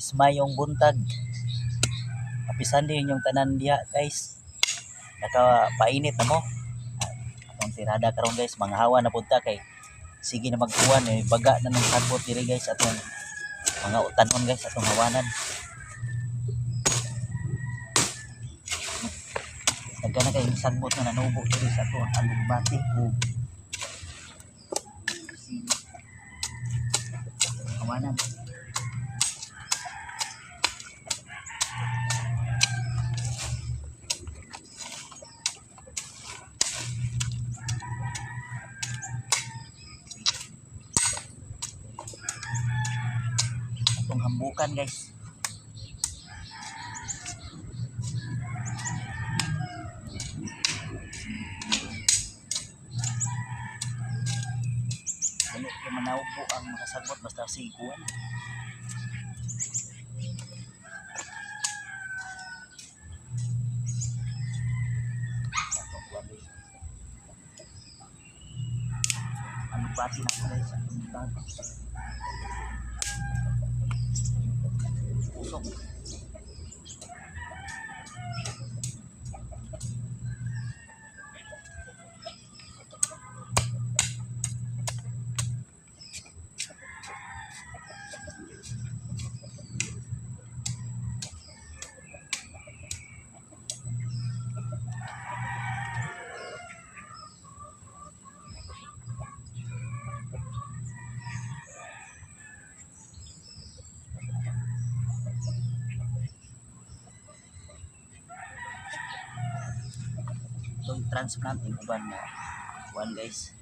Mayong buntag. Happy Sunday inyong tanan diha, guys. Nakapainit na mo. Atong tirada karon, guys, mga hawa na punta kay sige na mag-uwan eh, baga na ng sagbot diri, guys, atong mga utanon, guys, atong hawanan. Daghan na kay sagbot na nanubo diri sa ato ang alugbati ug si hawanan. Atong hambukan, guys. Dali kay manawbo ang mga sagbot basta siguan. Atong kuwan, guys. Alugbati na ko, guys, atong bag. Usok. Itong transplant yung uban na kuan, guys.